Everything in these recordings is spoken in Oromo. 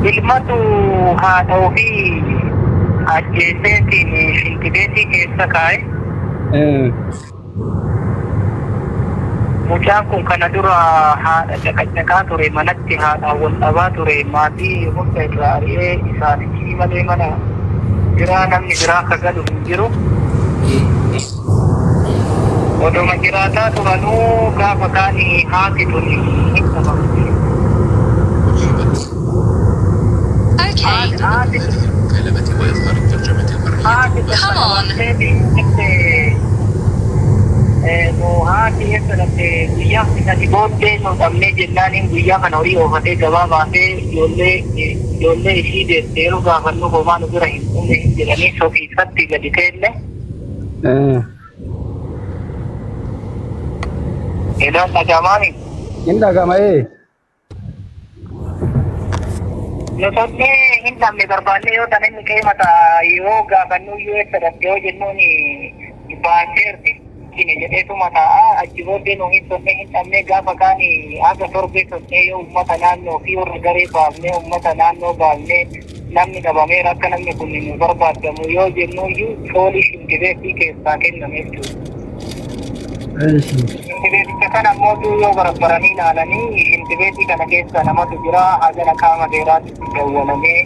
Ilmatu haadha ofii ajjeeseetiin shintibeetii keessa kaa'e. Mucaan kun kana dura haadha caqacaqaa ture, manatti haadhaan wal dhabaa ture, maatii hunda irraa ari'ee isaaf ishii malee mana biraa namni biraa ka galu hin jiru. Odoma jiraataa turanuu gaafa kaani haati tuni hin dhabamte. Okay. Haati haati tun Come on. dhabamtee jette nu haati eessa dhabde guyyaa sadi booddee nu dhabnee jennaaniin guyyaa kana horii oofatee gabaa baasee ijoollee ijoollee ishii deette yeroo gaafannu homaa nu bira hin dhumne hin jedhanii soqiisatti gadi teenne. Elaan dhagamaani. Hin dhagama ee. Nu sonnee hin dhabne barbaannee yoo tan inni qe'ee mataa yoo gaafannu iyyuu eessa dhabde yoo jennuun baaseerti kine jedheetuma taa'a achi booddee nu hin sonnee hin dhabne gaafa kaan haga torbee sonnee yoo uummata naannoo fi warra garee baafnee uummata naannoo baafnee namni dhabameera akka namni kun nu barbaadamu yoo jennu iyyuu foolii shintibeetii keessaa kenname jechuudha. Shintibeeticha kana ammoo yoo barbaranii ilaalanii shintibeetii kana keessa namatu jira hagana qaama seeraatti dawwalamee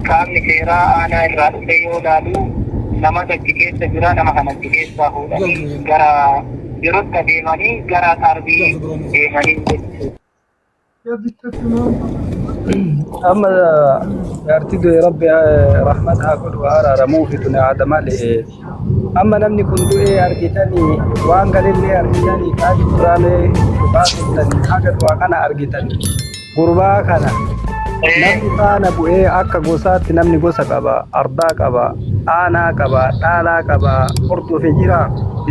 qaamni seeraa aanaa irraa dhufee yoo ilaalu namatu achi keessa jira nama kana achi keessaa fuudhanii gara jirutti adeemanii gara xarbii deemanii jechuudha. Amma jaartii du'e rabbi rahmata haa godhu haa araaramuu fi tuni haadha malee. Amma namni kun du'ee argitanii waan galillee argitanii kaayyu duraamee dhufaa turtanii haga du'aa kana argitanii gurbaa kana namni faana bu'ee akka gosaatti namni gosa qaba ardaa qaba aanaa qaba dhaalaa qaba hordofe jira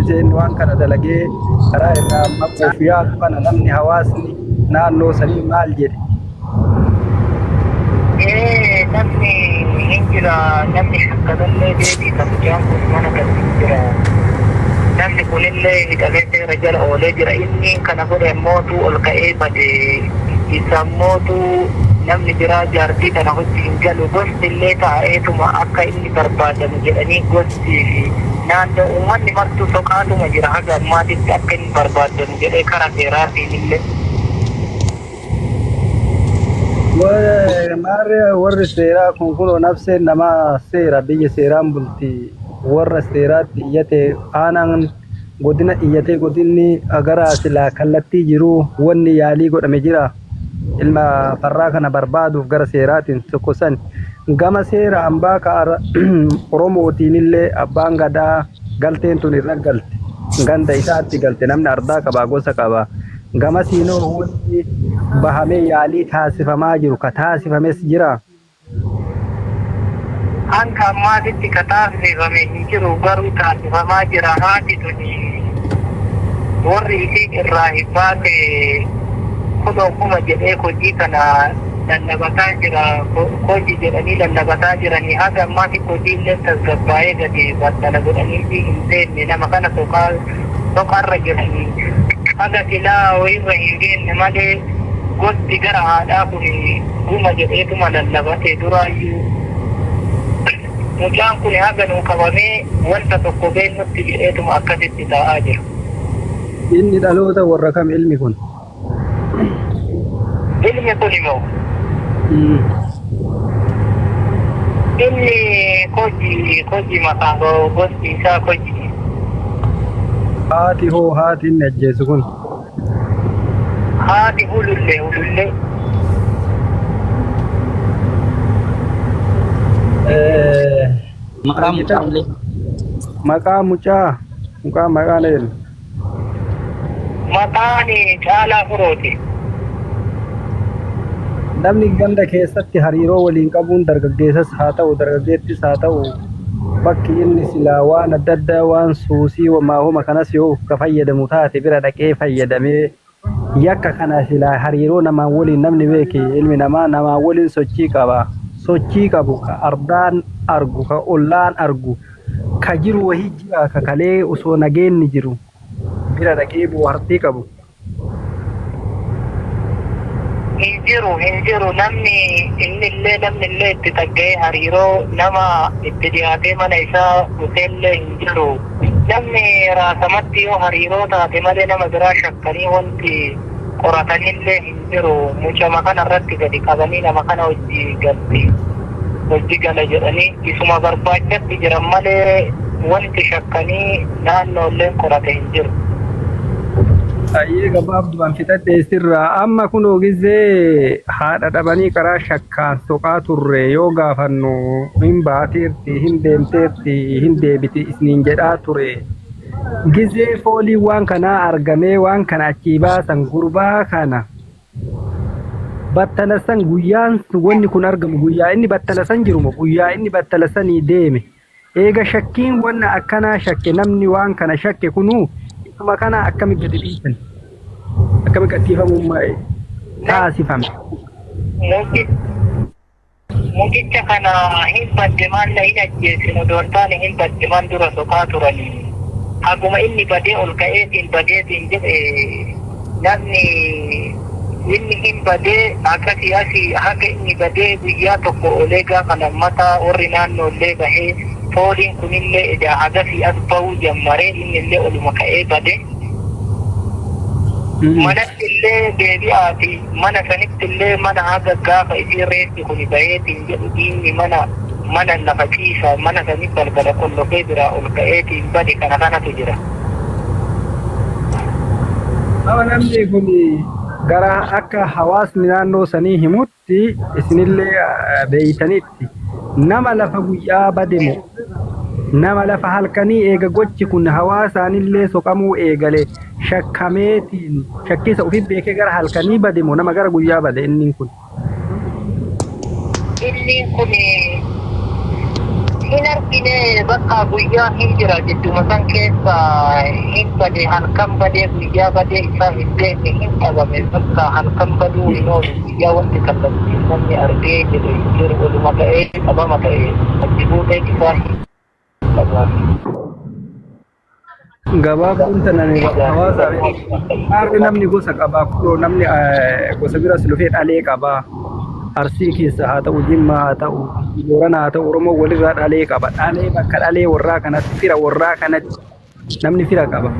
iseen waan kana dalagee karaa irraa maquuf yaalu kana namni hawaasni naannoo sanii maal jedhe? Ee namni hin jira namni shakkatallee deebiisa mucaan kun mana kan hin jira. Namni kunillee hidhamee seera jala oolee jira. Inni kana godhe mootuu ol ka'ee bade isa mootuu namni biraa jaartii tana hojii hin galu gosti illee taa'eetuma akka inni barbaadamu jedhanii gostii fi naannoo uummanni martuu soqaatuma jira haga ammaatitti akka inni barbaadamu jedhee kara seeraatiin illee. Maarree warri seeraa kun kunoo nafseen namaa seera biyya seeraan bulti warra seeraatti iyyate aanaan godina iyyatee godinni gara silaa kallattii jiru wanni yaalii godhame jira ilma farraa kana barbaaduuf gara seeraatiin tokko san gama seera hambaa ka Oromootiin illee abbaan gadaa galteen tun irra galte ganda isaatti galte namni ardaa qabaa gosa qaba gamasiinoo wanni bahamee yaalii taasifamaa jiru ka taasifames jira. Hanga ammaatitti ka taasifame hin jiru garuu taasifamaa jira haati tuni warri isiin irraa hin baate kunoo kuma jedhee hojii kana lallabataa jira hojii jedhanii lallabataa jiranii haga ammaatti hojii illee tasgabbaa'ee gadi battala godhanii hin seenne nama kana soqaa soqarra jiranii haga silaa wayirra hin geenne malee gosti gara haadhaa kun guma jedheetuma lallabate duraayyuu mucaan kun haga nuu qabamee wanta tokko beennutti jedheetuma akkasitti taa'aa jira. Inni dhaloota warra kam ilmi kun? Ilmi kun immoo inni koji koji maqaan gosti isaa koji. Haati hoo haati inni ajjeesu kun? Haati hulullee hulullee. Maqaa mucaa illee. Maqaa mucaa mucaa maqaan eenyu? Maqaan Caalaa Furooti. Namni ganda keessatti hariiroo waliin qabuun dargaggeessas haa ta'u dargaggeettis haa ta'u bakki inni silaa waan adda addaa waan suusii maahuma kanas yoo ka fayyadamu taate bira dhaqee fayyadamee yakka kana silaa hariiroo namaan waliin namni beeke ilmi namaa namaan waliin sochii qaba. Sochii qabu ka ardaan argu ka ollaan argu ka jiru wahii jira ka kalee osoo nageenni jiru bira dhaqee bohaartii qabu. Hin jiru. jiru, hin jiru. Namni innillee namnillee itti xagga'ee hariiroo nama itti dhiyaatee mana isaa dhufeellee hin jiru. Namni raasamatti yoo hariiroo taate malee nama biraa shakkanii wanti qoratanillee hin jiru. Mucama kana irratti gadi qabanii nama kana hojii galti hojii gala jedhanii isuma barbaachatti jiran malee wanti shakkanii naannoolleen qorate hin jiru. Ayyee, gabaabdumaan fixadhe sirraa. Amma kunoo gizee haadha dhabanii karaa shakkaan soqaa turre, yoo gaafannu hin baateerti, hin deemteerti, hin deebiti isiniin jedhaa ture. Gizee foolii waan kanaa argamee waan kana achii baasan, gurbaa kana battalasan guyyaan wanni kun argamu, guyyaa inni battalasan jiru moo guyyaa inni battalasanii deeme? Eega shakkiin wanna akkanaa shakke, namni waan kana shakke kunuu isuma kana akkami gadi dhiisan? Akkami gadhiifamummaa taasifame? Mucicha kana hin badde maalla hin ajjeesinu odoo hin taane, hin badde maan dura soqaa turanii. Haguma inni badee ol ka'eetiin badeetiin jedhe, namni inni hin badee akkasii asii haga inni badee guyyaa tokko olee gaafa lammataa warri naannoollee bahee fooliin kunillee edaa hagasii as ba'uu jammaree innillee oluma ka'ee bade. Manatti illee deebi'aati, mana sanitti illee mana haga gaafa isii reeffi kuni baheetiin jedhu dhiinni mana lafa ciisa, mana sanii balbala qollofee biraa ol ka'eetiin bade. Kana kanatu jira. Amma namni kun gara akka hawaasni naannoo sanii himutti, isinillee beeytanitti, nama lafa guyyaa bade moo nama lafa halkanii eega gochi kun hawaasaanillee soqamuu eegale shakkameetiin shakkisa ofii beekee gara halkanii bade moo nama gara guyyaa bade inni kun? Inni kun hin argine, bakka guyyaa hin jira jettuma san keessa hin bade. Halkan badee guyyaa badee isaa hin beekne, hin dhabame. Bakka halkan baduu hin oolu, guyyaa wanti kallattiin namni argee jedhe hin jiru. Oluma ka'ee qabama ta'e, achi buuteen isaa hin dhabame. Gabaabduun tanan hawaasaaf harri namni gosa qabaa, kunoo namni gosa biras dhufee dhalee qabaa. Arsii keessa haa ta'u, Jimmaa haa ta'u, Boorana haa ta'u, Oromoo walirraa dhalee qaba. Dhalee bakka dhalee warraa kanatti, fira warraa kanatti namni fira qaba.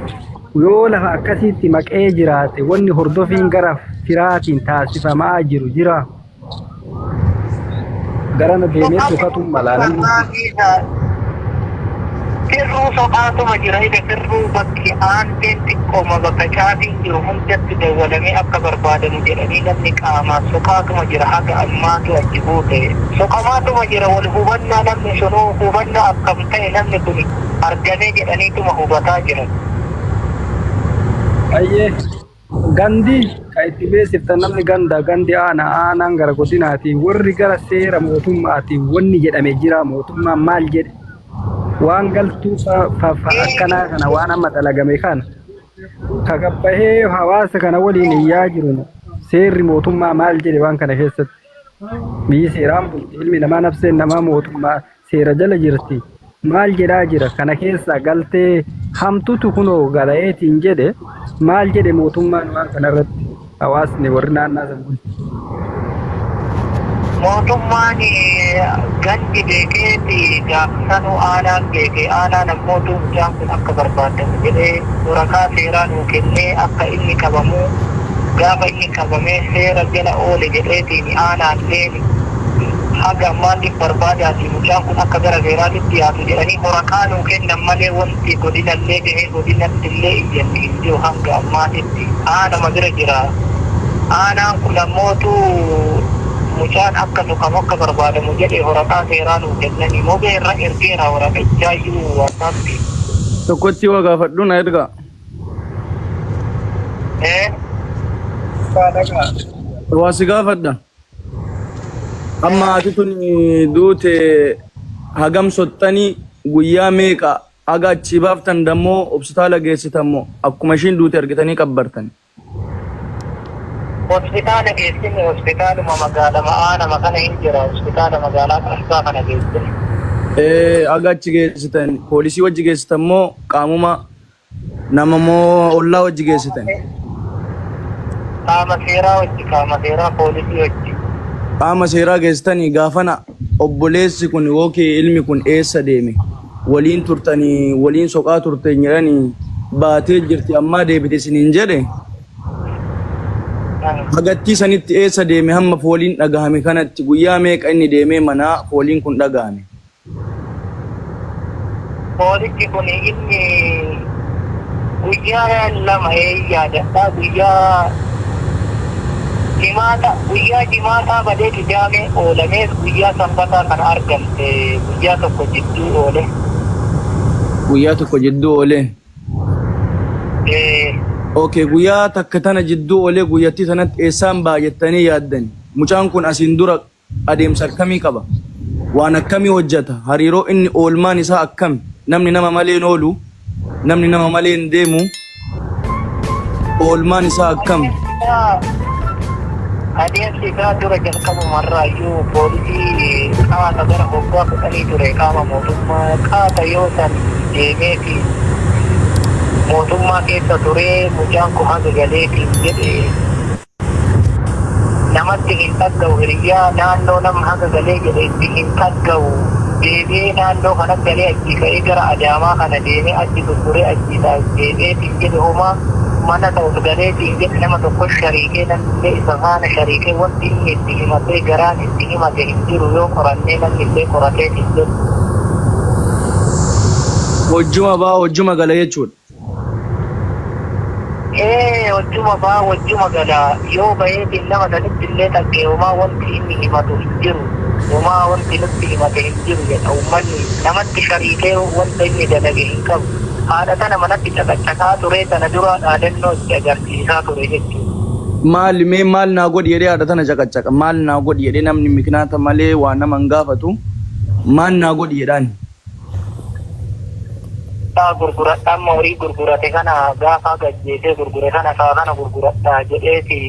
Yoo lafa akkasiitti maqee jiraate, wanni hordofiin gara firaatiin taasifamaa jiru jira. Garana deemee dhokatuun malaa namni. Firruu soqaatuma jira. Ega firruu bakki aanteen xiqqooma bakka caafiin jiru hundatti dawwalamee akka barbaadamu jedhanii namni qaamaan soqaatuma jira. Haga ammaatu achi buute soqamaatuma jira. Wal hubannaa namni sunuu hubannaa akkam ta'e, namni kun argamee jedhaniituma hubataa jiran. Ayyee, gandi kan itti beeksiftan namni ganda, gandi aana, aanaan gara godinaati, warri gara seera mootummaati wanni jedhame jira? Mootummaan maal jedhe waan galtuu akkanaa kana, waan amma dalagame kana ka gabbahee hawaasa kana waliin iyyaa jiru, seerri mootummaa maal jedhe waan kana keessatti? Biyyi seeraan bulti, ilmi namaa, nafseen namaa mootummaa seera jala jirti. Maal jedhaa jira kana keessa galtee hamtutu kunoo gala'eetiin jedhe? Maal jedhe mootummaan waan kana irratti, hawaasni warri naannaa san bulchu? Mootummaan gandi beekeeti gaafsanuu, aanaan beeke. Aanaan ammoo mucaan kun akka barbaadamu jedhee waraqaa seeraa nuu kennee, akka inni qabamu, gaafa inni qabamee seera jala oole jedheetiin aanaalleen haga ammaatiin barbaadaati mucaan kun akka gara seeraatti dhiyaatu jedhanii waraqaa nuu kennan malee, wanti godinallee gahee godinatti illee iyyanni hin jiru hanga ammaatitti. Aanama bira jira. Aanaan kun ammootu mucaan akka tuqamu, akka barbaadamu jedhe waraqaa seeraa nuu kennanii mogee irra ergeera waraqachaayyuu WhatsAppi. Tokkochi waa gaafadhu, na ergaa. Eh. Dhagaa. Waa si gaafadha. Amma haati tun duute hagam soxxanii, guyyaa meeqa haga achii baaftan, dammoo hospitaala geessitan moo akkuma ishiin duute argitanii qabbartan? Hospitaala geessine, hospitaaluma magaalama aanama kana hin jira, hospitaala magaalaa Qarsaa kana geessine. Haga achi geessitan poolisii wajji geessitan moo qaamuma nama moo ollaa wajji geessitan? Qaama seeraa wajji, qaama seeraa poolisii wajji. Qaama seeraa geessitanii gaafana obboleessi kun yookiin ilmi kun eessa deeme waliin turtanii waliin soqaa turtan jedhanii baatee jirti ammaa deebite isiniin jedhe hagattii sanitti eessa deeme hamma fooliin dhagahame kanatti guyyaa meeqa inni deemee manaa fooliin kun dhagahame. Foolichi kun inni guyyaa 2 ee yaadadha guyyaa jimaata guyyaa jimaataa badee qidaamee oolamees guyyaa sanbataa kana argamte guyyaa tokko jidduu oole. Guyyaa tokko jidduu oolee. Ee. Okay, guyyaa takka tana jidduu oolee guyyattii sanatti eessaan ba'a jettanii yaaddan? Mucaan kun asiin dura adeemsa akkamii qaba? Waan akkamii hojjata? Hariiroo inni oolmaan isaa akkami? Namni nama malee hin oolu, namni nama malee hin deemu, oolmaan isaa akkam? Adeemsi isaa dura jalqabumarraayyuu poolisii qaata gara waggaa 10 ture qaama mootummaa qaata yoo san deemeeti mootummaa keessa turee mucaan kun haga galeetiin jedhe Namatti hin dhagga'u hiriyyaa naannoo nama haga galee jedhe itti hin dhagga'u deebi'ee naannoo kana galee achii ka'ee gara Adaamaa kana deemee achi tutturee achii deebi'eetiin jedhe homaa mana ta'us galeetiin jedhe nama tokko shariikee namnillee isa faana shariikee wanti inni itti himatee garaan itti himate hin jiru yoo qorannee namnillee qorateetiin jedhe. Hojjuma baa hojjuma gala jechuudha. Ee wajjuma ba'a wajjuma gala yoo baheetiin nama sanitti illee xaggee homaa wanti inni himatu hin jiru homaa wanti nutti himate hin jiru jedha uummanni namatti shariikee wanta inni dalage hin qabu haadha tana manatti caqacaqaa turee tana duraa dhaadannoo itti agarsiisaa ture jechuudha. Maali mee maal naa godhi jedhee haadha tana caqacaqa maal naa godhi jedhee namni miknaata malee waa nama hin gaafatu maal naa godhi jedhaan. Saa gurguradha amma horii gurgurate kana gaafa gajjeesee gurgure kana saa kana gurguradha jedheeti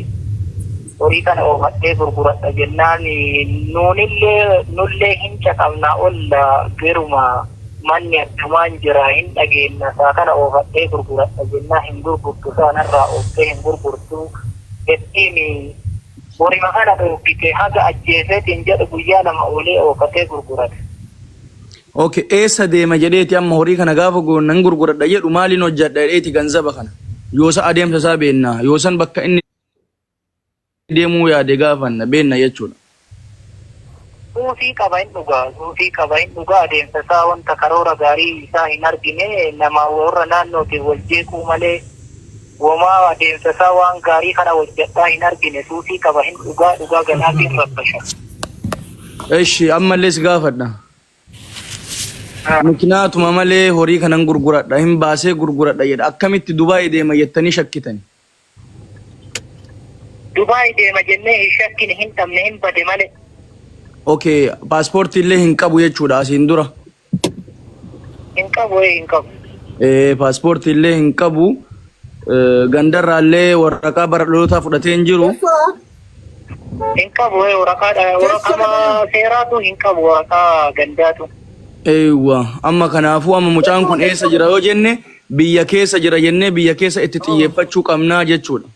horii kana oofadhee gurguradha jennaan nuunillee nullee hin caqabna olla geruma manni addumaan jira hin dhageenna saa kana oofadhee gurguradha jennaa hin gurgurtu saa narraa ooftee hin gurgurtu jettiin horima kana dhoogite haga ajjeeseetiin jedhu guyyaa 2 oolee oofatee gurgurate. Ok eessa deema jedheeti amma horii kana gaafa nan gurguradha jedhu maaliin hojjadha jedheeti ganzaba kana yoosa adeemsa isaa beenna yoosan bakka inni deemuu yaade gaafanna beenna jechuudha. Suufii qaba hin dhuga suufii qaba hin dhuga adeemsa isaa wanta karoora gaarii isaa hin argine nama warra naannootiin wal jeequu malee womaa adeemsa isaa waan gaarii kana hojjadhaa hin argine suufii qaba hin dhugaa dhugaa ganaatiin rabbasha. Eshi ammallee si gaafadha. Mikinaatuma malee horii kanan gurguradha hin baasee gurguradha jedha. Akkamitti Dubaay deema jettanii shakkitani? Dubaay deema jennee hin shakkine hin dhabne hin bade malee. Okay, paaspoortii illee hin qabu jechuudha asiin dura. Hin qabu ee hin qabu. Eh, paaspoortii illee hin qabu. Eh, gandarraa illee waraqaa bara dhalootaa fudhatee hin jiru. Hin qabu ee waraqaa waraqaa seeraatu hin qabu waraqaa gandaatu. Eewwa amma kanaafuu amma mucaan kun eessa jira yoo jenne biyya keessa jira jennee biyya keessa itti xiyyeeffachuu qabnaa jechuudha.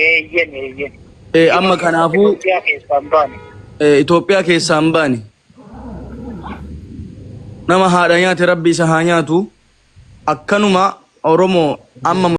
Eeyyen eeyyen. Eh, amma kanaafuu Itoophiyaa keessaa hin baane. eh, Itoophiyaa keessaa hin baane. Nama haadha nyaate rabbi isa haa nyaatu. Akkanuma Oromoo amma